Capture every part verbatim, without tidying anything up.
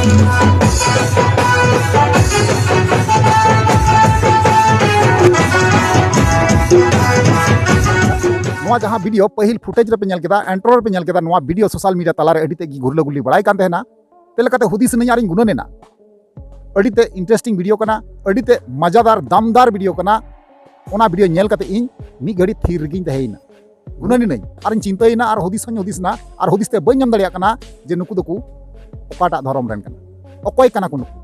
ᱱᱚᱣᱟ ᱡᱟᱦᱟᱸ ᱵᱷᱤᱰᱤᱭᱳ ᱯᱟᱹᱦᱤᱞ ᱯᱷᱩᱴᱮᱡᱽ ᱨᱮᱯᱮ ᱧᱮᱞ ᱠᱮᱫᱟ, ᱮᱱᱴᱨᱳ ᱨᱮᱯᱮ ᱧᱮᱞ ᱠᱮᱫᱟ, ᱱᱚᱣᱟ ᱵᱷᱤᱰᱤᱭᱳ ᱥᱳᱥᱟᱞ ᱢᱤᱰᱤᱭᱟ ᱛᱟᱞᱟᱨᱮ ᱟᱹᱰᱤ ᱛᱮᱫ ᱜᱮ ᱜᱷᱩᱨᱞᱟᱹ ᱜᱷᱩᱨᱞᱤ ᱵᱟᱲᱟᱭ ᱠᱟᱱ ᱛᱟᱦᱮᱱᱟ᱾ ᱛᱮ ᱞᱮᱠᱟᱛᱮ ᱦᱩᱫᱤᱥ ᱮᱱᱟᱹᱧ ᱟᱨᱤᱧ ᱜᱩᱱᱟᱹᱱ ᱮᱱᱟ, ᱟᱹᱰᱤ ᱛᱮ ᱤᱱᱴᱟᱨᱮᱥᱴᱤᱝ ᱵᱷᱤᱰᱤᱭᱳ ᱠᱟᱱᱟ, ᱟᱹᱰᱤ ᱛᱮ ᱢᱟᱡᱟᱫᱟᱨ ᱫᱟᱢᱫᱟᱨ ᱵᱷᱤᱰᱤᱭᱳ ᱠᱟᱱᱟ᱾ ᱚᱱᱟ ᱵᱷᱤᱰᱤᱭᱳ ᱧᱮᱞ ᱠᱟᱛᱮ ᱤᱧ ᱢᱤᱫ ᱜᱷᱟᱹᱲᱤ ᱛᱷᱤᱨ ᱨᱮᱜᱤᱧ ᱛᱟᱦᱮᱸᱭᱮᱱᱟ, ᱜᱩᱱᱟᱹᱱ ᱮᱱᱟᱹᱧ ᱟᱨᱤᱧ ᱪᱤᱱᱛᱟᱹᱭᱮᱱᱟ ᱟᱨ ᱦᱩᱫᱤᱥ ᱦᱚᱸᱧ ᱦᱩᱫᱤᱥ ᱮᱱᱟ ᱟᱨ ᱦᱩᱫᱤᱥ ᱛᱮ ᱵᱟᱹᱧ ᱧᱟᱢ ᱫᱟᱲᱮᱭᱟᱜ ᱠᱟᱱᱟ ᱡᱮ ᱱᱩᱠᱩ ᱫᱚᱠᱚ ᱚᱠᱟᱴᱟᱜ ᱫᱷᱚᱨᱚᱢ ᱨᱮᱱ ᱠᱟᱱᱟ, ᱚᱠᱚᱭ ᱠᱟᱱᱟ ᱠᱚ ᱱᱩᱠᱩ,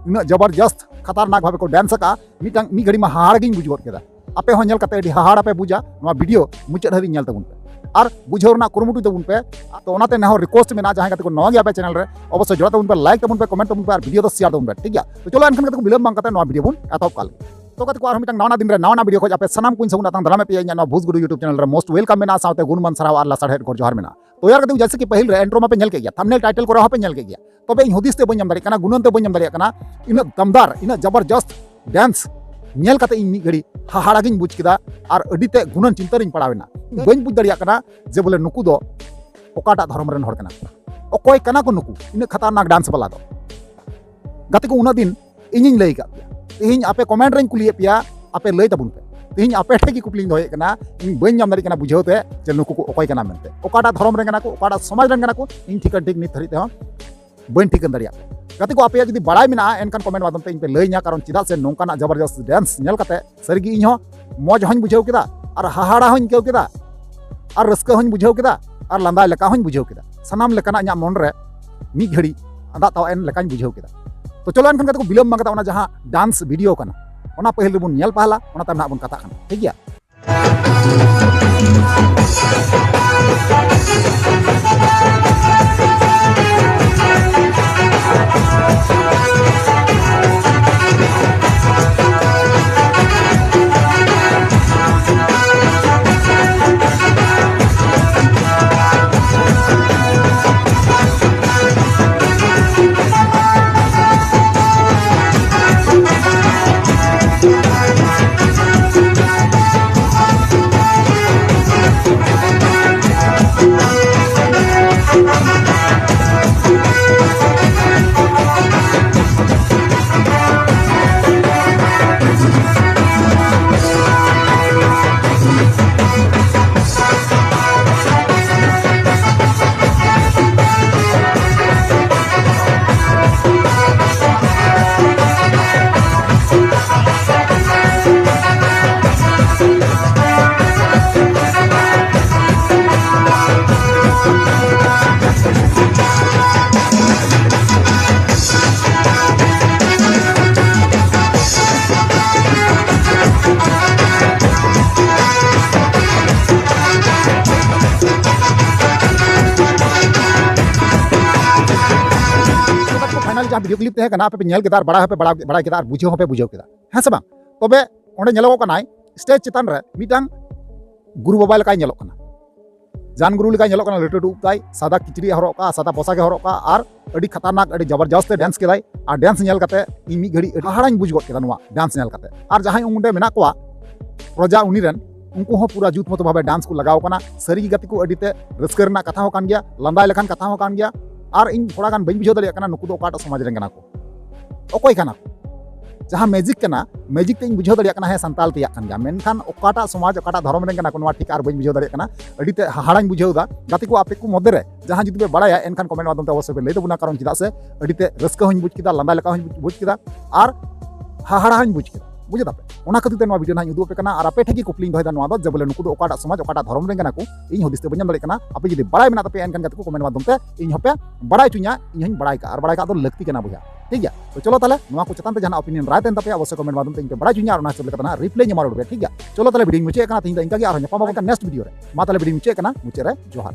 ᱩᱱᱟᱹᱜ ᱡᱚᱵᱚᱨᱡᱚᱥᱛ ᱠᱷᱟᱛᱟᱨᱱᱟᱠ ᱵᱷᱟᱵᱮ ᱠᱚ ᱰᱮᱱᱥ ᱟᱠᱟᱫᱼᱟ᱾ ᱢᱤᱫᱴᱟᱝ ᱢᱤᱫ ᱜᱷᱟᱹᱲᱤ ᱢᱟ ᱦᱟᱦᱟᱲ ᱜᱤᱧ ᱵᱩᱡᱷᱟᱹᱣ ᱜᱚᱫ ᱠᱮᱫᱟ᱾ ᱟᱯᱮ ᱦᱚᱸ ᱧᱮᱞ ᱠᱟᱛᱮ ᱟᱹᱰᱤ ᱦᱟᱦᱟᱲ ᱟᱯᱮ ᱵᱩᱡᱟ, ᱱᱚᱣᱟ ᱵᱷᱤᱰᱤᱭᱳ ᱢᱩᱪᱟᱹᱫ ᱦᱟᱹᱵᱤᱡ ᱧᱮᱞ ᱛᱟᱵᱚᱱ ᱯᱮ᱾ ᱟᱨ ᱵᱩᱡᱷᱟᱹᱣ ᱨᱮᱱᱟᱜ ᱠᱩᱨᱩᱢᱩᱴᱩᱭ ᱛᱟᱵᱚᱱ ᱯᱮ᱾ ᱛᱚ ᱚᱱᱟᱛᱮ ᱱᱮᱦᱚᱨ ᱨᱤᱠᱩᱭᱮᱥᱴ ᱢᱮᱱᱟᱜᱼᱟ, ᱡᱟᱦᱟᱸᱭ ᱜᱟᱛᱮ ᱠᱚ ᱱᱟᱣᱟ ᱜᱮᱭᱟ ᱯᱮ ᱪᱮᱱᱮᱞ ᱨᱮ, ᱚᱵᱚᱥᱥᱳᱭ ᱡᱚᱲᱟᱣ ᱛᱟᱵᱚᱱ ᱯᱮ, ᱞᱟᱭᱤᱠ ᱛᱟᱵᱚᱱ ᱯᱮ, ᱠᱚᱢᱮᱱᱴ ᱛᱟᱵᱚᱱ ᱯᱮ ᱟᱨ ᱵᱷᱤᱰᱤᱭᱳ ᱫᱚ ᱥᱮᱭᱟᱨ ᱛᱟᱵᱚᱱ ᱯᱮ, ᱴᱷᱤᱠ ᱜᱮᱭᱟ? ᱛᱚ ᱪᱚᱞᱚ ᱮᱱᱠᱷᱟᱱ ᱜᱟᱛᱮ ᱠᱚ ᱵᱤᱞᱚᱢ ᱵᱟᱝ ᱠᱟᱛᱮ ᱱᱚᱣᱟ ᱵᱷᱤᱰᱤᱭᱳ ᱵᱚᱱ ᱮᱛᱚᱦᱚᱵ ᱠᱟᱜ ᱞᱮᱜᱮ᱾ ᱛᱚ ᱜᱟᱛᱮ ᱠᱚ ᱟᱨᱦᱚᱸ ᱢᱤᱫᱴᱟᱝ ᱱᱟᱣᱟ ᱱᱟᱜ ᱫᱤᱱ ᱨᱮ ᱱᱟᱣᱟ ᱱᱟᱜ ᱵᱷᱤᱰᱤᱭᱳ ᱠᱷᱚᱡ ᱟᱯᱮ ᱥᱟᱱᱟᱢ ᱠᱚᱧ ᱥᱟᱹᱜᱩᱱ ᱟᱛᱟᱝ ᱫᱟᱨᱟᱢᱮᱫ ᱯᱮᱭᱟ ᱤᱧᱟᱹᱜ ᱱᱚᱣᱟ ᱵᱷᱩᱥ ᱜᱩᱰᱩ YouTube ᱪᱮᱱᱮᱞ ᱨᱮ᱾ ᱢᱳᱥᱴ ᱣᱮᱞᱠᱟᱢ ᱢᱮᱱᱟᱜᱼᱟ, ᱥᱟᱶᱛᱮ ᱜᱩᱱ ᱢᱟᱱ ᱥᱟᱨᱦᱟᱣ ᱟᱨ ᱞᱟᱥᱟᱲᱦᱮᱫ ᱜᱚᱨ ᱡᱚᱦᱟᱨ ᱢᱮᱱᱟᱜᱼᱟ᱾ ᱛᱚ ᱭᱟᱨ ᱜᱟᱛᱮ ᱠᱚ, ᱡᱮᱭᱥᱮ ᱠᱤ ᱯᱟᱹᱦᱤᱞ ᱨᱮ ᱮᱱᱴᱨᱳ ᱢᱟᱯᱮ ᱧᱮᱞ ᱠᱮᱫ ᱜᱮᱭᱟ, ᱛᱷᱟᱢᱵᱱᱮᱞ ᱴᱟᱭᱴᱮᱞ ᱠᱚᱨᱮ ᱦᱚᱸᱯᱮ ᱧᱮᱞ ᱠᱮᱫ ᱜᱮᱭᱟ, ᱛᱚᱵᱮ ᱤᱧ ᱦᱩᱫᱤᱥ ᱛᱮ ᱵᱟᱹᱧ ᱧᱟᱢ ᱫᱟᱲᱮᱭᱟᱜ ᱠᱟᱱᱟ, ᱜᱩᱱᱟᱹᱱ ᱛᱮ ᱵᱟᱹᱧ ᱧᱟᱢ ᱫᱟᱲᱮᱭᱟᱜ ᱠᱟᱱᱟ᱾ ᱤᱱᱟᱹᱜ ᱫᱟᱢᱫᱟᱨ, ᱤᱱᱟᱹᱜ ᱡᱟᱵᱟᱨᱡᱚᱥᱛ ᱰᱮᱱᱥ ᱧᱮᱞ ᱠᱟᱛᱮ ᱤᱧ ᱢᱤᱫ ᱜᱷᱟᱹᱲᱤ ᱦᱟᱦᱟᱲᱟ ᱜᱤᱧ ᱵᱩᱡᱽ ᱠᱮᱫᱟ ᱟᱨ ᱟᱹᱰᱤ ᱛᱮ ᱜᱩᱱᱟᱹᱱ ᱪᱤᱱᱛᱟᱹ ᱨᱤᱧ ᱯᱟᱲᱟᱣ ᱮᱱᱟ᱾ ᱵᱟᱹᱧ ᱵᱩᱡᱽ ᱫᱟᱲᱮᱭᱟᱜ ᱠᱟᱱᱟ ᱡᱮ ᱵᱚᱞᱮ ᱱᱩᱠᱩ ᱫᱚ ᱚᱠᱟᱴᱟᱜ ᱫᱷᱚᱨᱚᱢ ᱨᱮᱱ ᱦᱚᱲ ᱠᱟᱱᱟ ᱠᱚ, ᱚᱠᱚᱭ ᱠᱟᱱᱟ ᱠᱚ ᱱᱩᱠᱩ ᱤᱱᱟᱹᱜ ᱠᱷᱟᱛᱟᱨᱱᱟᱠ ᱰᱟᱱᱥ ᱵᱟᱞᱟ ᱫᱚ᱾ ᱜᱟᱛᱮ ᱠᱚ, ᱩᱱᱟᱹᱜ ᱫᱤᱱ ᱤᱧᱤᱧ ᱞᱟᱹᱭ ᱟᱠᱟᱫ ᱯᱮᱭᱟ, ᱛᱮᱦᱮᱧ ᱟᱯᱮ ᱠᱚᱢᱮᱱᱴ ᱨᱮᱧ ᱠᱩᱞᱤᱭᱮᱫ ᱯᱮᱭᱟ, ᱟᱯᱮ ᱞᱟᱹᱭ ᱛᱟᱵᱚᱱ ᱯᱮ᱾ ᱛᱮᱦᱮᱧ ᱟᱯᱮ ᱴᱷᱮᱱ ᱜᱮ ᱠᱩᱠᱞᱤᱧ ᱫᱚᱦᱚᱭᱮᱫ ᱠᱟᱱᱟ, ᱤᱧ ᱵᱟᱹᱧ ᱧᱟᱢ ᱫᱟᱲᱮᱭᱟᱜ ᱠᱟᱱᱟ ᱵᱩᱡᱷᱟᱹᱣ ᱛᱮ ᱡᱮ ᱱᱩᱠᱩ ᱠᱚ ᱚᱠᱚᱭ ᱠᱟᱱᱟ ᱢᱮᱱᱛᱮ, ᱚᱠᱟᱴᱟᱜ ᱫᱷᱚᱨᱚᱢ ᱨᱮᱱ ᱠᱟᱱᱟ ᱠᱚ, ᱚᱠᱟᱴᱟᱜ ᱥᱚᱢᱟᱡᱽ ᱨᱮᱱ ᱠᱟᱱᱟ ᱠᱚ, ᱤᱧ ᱴᱷᱤᱠᱟᱹᱱ ᱴᱷᱤᱠ ᱱᱤᱛ ᱫᱷᱟᱹᱨᱤᱡ ᱛᱮᱦᱚᱸ ᱵᱟᱹᱧ ᱴᱷᱤᱠᱟᱹᱱ ᱫᱟᱲᱮᱭᱟᱜ ᱠᱟᱱᱟ᱾ ᱜᱟᱛᱮ ᱠᱚ, ᱟᱯᱮᱭᱟᱜ ᱡᱩᱫᱤ ᱵᱟᱲᱟᱭ ᱢᱮᱱᱟᱜᱼᱟ, ᱮᱱᱠᱷᱟᱱ ᱠᱚᱢᱮᱱᱴ ᱢᱟᱫᱽᱫᱷᱚᱢ ᱛᱮ ᱤᱧ ᱯᱮ ᱞᱟᱹᱭᱟᱹᱧᱟ, ᱠᱟᱨᱚᱱ ᱪᱮᱫᱟᱜ ᱥᱮ ᱱᱚᱝᱠᱟᱱᱟᱜ ᱡᱚᱵᱚᱨᱡᱚᱥᱛ ᱰᱮᱱᱥ ᱧᱮᱞ ᱠᱟᱛᱮ ᱥᱟᱹᱨᱤᱜᱮ ᱤᱧ ᱦᱚᱸ ᱢᱚᱡᱽ ᱦᱚᱸᱧ ᱵᱩᱡᱷᱟᱹᱣ ᱠᱮᱫᱟ, ᱟᱨ ᱦᱟᱦᱟᱲᱟ ᱦᱚᱸᱧ ᱟᱹᱭᱠᱟᱹᱣ ᱠᱮᱫᱟ, ᱟᱨ ᱨᱟᱹᱥᱠᱟᱹ ᱦᱚᱸᱧ ᱵᱩᱡᱷᱟᱹᱣ ᱠᱮᱫᱟ, ᱟᱨ ᱞᱟᱸᱫᱟ ᱞᱮᱠᱟ ᱦᱚᱸᱧ ᱵᱩᱡᱷᱟᱹᱣ ᱠᱮᱫᱟ᱾ ᱥᱟᱱᱟᱢ ᱞᱮᱠᱟᱱᱟᱜ ᱤᱧᱟᱹᱜ ᱢᱚᱱ ᱨᱮ ᱢᱤᱫ ᱜᱷᱟᱹᱲᱤ ᱟᱸᱫᱟᱜ ᱛᱟᱣᱟᱜ ᱮᱱ ᱞᱮᱠᱟᱧ ᱵᱩᱡᱷᱟᱹᱣ ᱠᱮᱫᱟ᱾ ᱛᱚ ᱪᱚᱞᱚ ᱮᱱᱠᱷᱟᱱ ᱜᱟᱛᱮ ᱠᱚ, ᱵᱤᱞᱚᱢ ᱵᱟᱝ ᱠᱟᱛᱮ ᱚᱱᱟ ᱡᱟᱦᱟᱸ ᱰᱟᱱᱥ ᱵᱷᱤᱰᱤᱭᱳ ᱠᱟᱱᱟ, ᱚᱱᱟ ᱯᱟᱹᱦᱤᱞ ᱨᱮᱵᱚᱱ ᱧᱮᱞ ᱯᱟᱦᱞᱟ, ᱚᱱᱟ ᱛᱟᱭᱚᱢ ᱱᱟᱦᱟᱜ ᱵᱚᱱ ᱠᱟᱛᱷᱟᱜ ᱠᱟᱱᱟ, ᱴᱷᱤᱠ ᱜᱮᱭᱟ? ᱡᱟᱦᱟᱸ ᱵᱷᱤᱰᱤᱭᱳ ᱠᱞᱤᱯ ᱛᱟᱦᱮᱸ ᱠᱟᱱᱟ, ᱟᱯᱮ ᱯᱮ ᱧᱮᱞ ᱠᱮᱫᱟ ᱟᱨ ᱵᱟᱲᱟᱭ ᱦᱚᱸᱯᱮ ᱵᱟᱲᱟᱭ ᱵᱟᱲᱟᱭ ᱠᱮᱫᱟ ᱟᱨ ᱵᱩᱡᱷᱟᱹᱣ ᱦᱚᱸᱯᱮ ᱵᱩᱡᱷᱟᱹᱣ ᱠᱮᱫᱟ, ᱦᱮᱸ ᱥᱮ ᱵᱟᱝ? ᱛᱚᱵᱮ ᱚᱸᱰᱮ ᱧᱮᱞᱚᱜᱚᱜ ᱠᱟᱱᱟᱭ ᱥᱴᱮᱡᱽ ᱪᱮᱛᱟᱱ ᱨᱮ ᱢᱤᱫᱴᱟᱝ ᱜᱩᱨᱩ ᱵᱟᱵᱟ ᱞᱮᱠᱟᱭ ᱧᱮᱞᱚᱜ ᱠᱟᱱᱟ, ᱡᱟᱱ ᱜᱩᱨᱩ ᱞᱮᱠᱟᱭ ᱧᱮᱞᱚᱜ ᱠᱟᱱᱟ, ᱞᱟᱹᱴᱩ ᱞᱟᱹᱴᱩ ᱩᱵ ᱛᱟᱭ, ᱥᱟᱫᱟ ᱠᱤᱪᱨᱤᱡ ᱮ ᱦᱚᱨᱚᱜ ᱠᱟᱜᱼᱟ, ᱥᱟᱫᱟ ᱯᱚᱥᱟᱠ ᱮ ᱦᱚᱨᱚᱜ ᱠᱟᱜᱼᱟ, ᱟᱨ ᱟᱹᱰᱤ ᱠᱷᱟᱛᱟᱨᱱᱟᱠ, ᱟᱹᱰᱤ ᱡᱚᱵᱚᱨᱡᱚᱥᱛ ᱮ ᱰᱮᱱᱥ ᱠᱮᱫᱟᱭ᱾ ᱟᱨ ᱰᱮᱱᱥ ᱧᱮᱞ ᱠᱟᱛᱮ ᱤᱧ ᱢᱤᱫ ᱜᱷᱟᱹᱲᱤᱡ ᱟᱹᱰᱤ ᱦᱟᱦᱟᱲᱟᱧ ᱵᱩᱡᱽ ᱜᱚᱫ ᱠᱮᱫᱟ ᱱᱚᱣᱟ ᱰᱮᱱᱥ ᱧᱮᱞ ᱠᱟᱛᱮ᱾ ᱟᱨ ᱡᱟᱦᱟᱸᱭ ᱚᱸᱰᱮ ᱢᱮᱱᱟᱜ ᱠᱚᱣᱟ ᱯᱨᱚᱡᱟ ᱩᱱᱤ ᱨᱮᱱ, ᱩᱱᱠᱩ ᱦᱚᱸ ᱯᱩᱨᱟ ᱡᱩᱛ ᱢᱚᱛᱚ ᱵᱷᱟᱵᱮ ᱰᱮᱱᱥ ᱠᱚ ᱞᱟᱜᱟᱣ ᱠᱟᱱᱟ᱾ ᱥᱟᱹᱨᱤ ᱜᱮ ᱜᱟᱛᱮ ᱠᱚ, ᱟᱹᱰᱤ ᱛᱮ ᱨᱟᱹᱥᱠᱟᱹ ᱨᱮᱱᱟᱜ ᱠᱟᱛᱷᱟ ᱦᱚᱸ ᱠᱟᱱ ᱜᱮᱭᱟ, ᱞᱟᱸᱫᱟᱭ ᱞᱮᱠᱟᱱ ᱠᱟᱛᱷᱟ ᱦᱚᱸ ᱠᱟᱱ ᱜᱮᱭᱟ᱾ ᱟᱨ ᱤᱧ ᱛᱷᱚᱲᱟ ᱜᱟᱱ ᱵᱟᱹᱧ ᱵᱩᱡᱷᱟᱹᱣ ᱫᱟᱲᱮᱭᱟᱜ ᱠᱟᱱᱟ ᱱᱩᱠᱩ ᱫᱚ ᱚᱠᱟᱴᱟᱜ ᱥᱚᱢᱟᱡᱽ ᱨᱮᱱ ᱠᱟᱱᱟ ᱠᱚ, ᱚᱠᱚᱭ ᱠᱟᱱᱟ ᱠᱚ᱾ ᱡᱟᱦᱟᱸ ᱢᱮᱡᱤᱠ ᱠᱟᱱᱟ, ᱢᱮᱡᱤᱠ ᱛᱮ ᱤᱧ ᱵᱩᱡᱷᱟᱹᱣ ᱫᱟᱲᱮᱭᱟᱜ ᱠᱟᱱᱟ, ᱦᱮᱸ, ᱥᱟᱱᱛᱟᱞ ᱛᱮᱭᱟᱜ ᱠᱟᱱ ᱜᱮᱭᱟ, ᱢᱮᱱᱠᱷᱟᱱ ᱚᱠᱟᱴᱟᱜ ᱥᱚᱢᱟᱡᱽ, ᱚᱠᱟᱴᱟᱜ ᱫᱷᱚᱨᱚᱢ ᱨᱮᱱ ᱠᱟᱱᱟ ᱠᱚ, ᱱᱚᱣᱟ ᱴᱷᱤᱠ ᱟᱨ ᱵᱟᱹᱧ ᱵᱩᱡᱷᱟᱹᱣ ᱫᱟᱲᱮᱭᱟᱜ ᱠᱟᱱᱟ᱾ ᱟᱹᱰᱤ ᱛᱮ ᱦᱟᱦᱟᱲᱟᱧ ᱵᱩᱡᱷᱟᱹᱣ ᱮᱫᱟ᱾ ᱜᱟᱛᱮ ᱠᱚ, ᱟᱯᱮ ᱠᱚ ᱢᱚᱫᱽᱫᱷᱮ ᱨᱮ ᱡᱟᱦᱟᱸ ᱡᱩᱫᱤ ᱯᱮ ᱵᱟᱲᱟᱭᱟ, ᱮᱱᱠᱷᱟᱱ ᱠᱚᱢᱮᱱᱴ ᱢᱟᱫᱽᱫᱷᱚᱢ ᱛᱮ ᱚᱵᱚᱥᱥᱳᱭ ᱯᱮ ᱞᱟᱹᱭ ᱛᱟᱵᱚᱱᱟ, ᱠᱟᱨᱚᱱ ᱪᱮᱫᱟᱜ ᱥᱮ ᱟᱹᱰᱤ ᱛᱮ ᱨᱟᱹᱥᱠᱟᱹ ᱦᱚᱸᱧ ᱵᱩᱡᱽ ᱠᱮᱫᱟ, ᱞᱟᱸᱫᱟ ᱞᱮᱠᱟ ᱦᱚᱸᱧ ᱵᱩᱡᱽ ᱠᱮᱫᱟ, ᱟᱨ ᱦᱟᱦᱟᱲᱟ ᱦᱚᱸᱧ ᱵᱩᱡᱽ ᱠᱮᱫᱟ, ᱵᱩᱡᱷᱟᱹᱣ ᱫᱟᱯᱮ? ᱚᱱᱟ ᱠᱷᱟᱹᱛᱤᱨ ᱛᱮ ᱱᱚᱣᱟ ᱵᱷᱤᱰᱤᱭᱳ ᱱᱟᱦᱟᱜ ᱤᱧ ᱩᱫᱩᱜ ᱟᱯᱮ ᱠᱟᱱᱟ, ᱟᱨ ᱟᱯᱮ ᱴᱷᱮᱱ ᱜᱮ ᱠᱩᱠᱞᱤᱧ ᱫᱚᱦᱚᱭᱮᱫᱟ ᱱᱚᱣᱟ ᱫᱚ, ᱡᱮ ᱵᱚᱞᱮ ᱱᱩᱠᱩ ᱫᱚ ᱚᱠᱟᱴᱟᱜ ᱥᱚᱢᱟᱡᱽ, ᱚᱠᱟᱴᱟᱜ ᱫᱷᱚᱨᱚᱢ ᱨᱮᱱ ᱠᱟᱱᱟ ᱠᱚ, ᱤᱧ ᱦᱩᱫᱤᱥ ᱛᱮ ᱵᱟᱹᱧ ᱧᱟᱢ ᱫᱟᱲᱮᱭᱟᱜ ᱠᱟᱱᱟ᱾ ᱟᱯᱮ ᱡᱩᱫᱤ ᱵᱟᱲᱟᱭ ᱢᱮᱱᱟᱜ ᱛᱟᱯᱮᱭᱟ, ᱮᱱᱠᱷᱟᱱ ᱜᱟᱛᱮ ᱠᱚ ᱠᱚᱢᱮᱱᱴ ᱢᱟᱫᱽᱫᱷᱚᱢ ᱛᱮ ᱤᱧ ᱦᱚᱸᱯᱮ ᱵᱟᱲᱟᱭ ᱦᱚᱪᱚᱧᱟ, ᱤᱧ ᱦᱚᱸᱧ ᱵᱟᱲᱟᱭ ᱠᱟᱜᱼᱟ, ᱟᱨ ᱵᱟᱲᱟᱭ ᱠᱟᱜ ᱫᱚ ᱞᱟᱹᱠᱛᱤ ᱠᱟᱱᱟ ᱵᱚᱭᱦᱟ, ᱴᱷᱤᱠ ᱜᱮᱭᱟ? ᱛᱚ ᱪᱚᱞᱚ ᱛᱟᱦᱞᱮ ᱱᱚᱣᱟ ᱠᱚ ᱪᱮᱛᱟᱱ ᱨᱮ ᱡᱟᱦᱟᱱᱟᱜ ᱚᱯᱤᱱᱤᱭᱚᱱ ᱨᱟᱭ ᱛᱟᱦᱮᱱ ᱛᱟᱯᱮᱭᱟ, ᱚᱵᱚᱥᱥᱳᱭ ᱠᱚᱢᱮᱱᱴ ᱢᱟᱫᱽᱫᱷᱚᱢ ᱛᱮ ᱤᱧ ᱯᱮ ᱵᱟᱲᱟᱭ ᱦᱚᱪᱚᱧᱟ, ᱟᱨ ᱚᱱᱟ ᱦᱤᱥᱟᱹᱵ ᱞᱮᱠᱟᱛᱮ ᱱᱟᱦᱟᱜ ᱨᱤᱯᱞᱟᱭ ᱧᱟᱢᱟ ᱨᱩᱣᱟᱹᱲ, ᱴᱷᱤᱠ ᱜᱮᱭᱟ? ᱪᱚᱞᱚ ᱛᱟᱦᱞᱮ ᱵᱷᱤᱰᱤᱭᱳᱧ ᱢᱩᱪᱟᱹᱫ ᱠᱟᱱᱟ ᱛᱮᱦᱮᱧ ᱫᱚ ᱤᱱᱠᱟ ᱜᱮ, ᱟᱨᱦᱚᱸ ᱧᱟᱯᱟᱢ ᱟᱵᱚᱱ ᱱᱮᱠᱥᱴ ᱵᱷᱤᱰᱤᱭᱳ ᱨᱮ᱾ ᱢᱟ ᱛᱟᱦᱞᱮ ᱵᱷᱤᱰᱤᱭᱳᱧ ᱢᱩᱪᱟᱹᱫ ᱠᱟᱱᱟ, ᱢᱩᱪᱟᱹᱫ ᱨᱮ ᱡᱚᱦᱟᱨ᱾